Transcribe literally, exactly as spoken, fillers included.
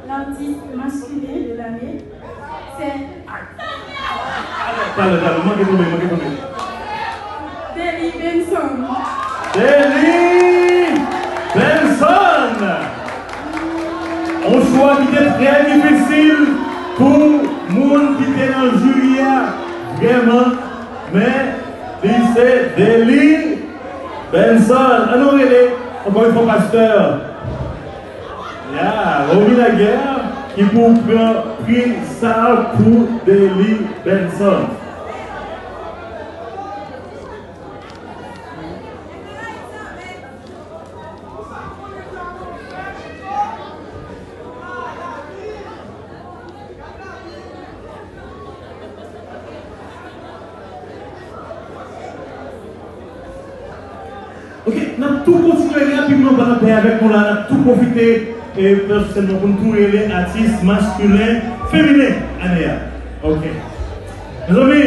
L'artiste masculin de l'année, c'est... Talè, talè, manke tonbe, manke tonbe. Delly Benson. Delly Benson! Yon chwa ki te trè difisil pou moun ki te nan jiri a, vrèman, men li se Delly Benson. Ann nou rele, ankò yon fwa, pastè. Ya, Romy Laguerre ki pou pran pri sa pou Delly Benson. Ok, n ap tou kontinye rapidman pandan pè avèk nou la, n ap tou pwofite e fè sèlman pou n tou rele atis maskilen, feminen ane a. Ok. Mezanmi,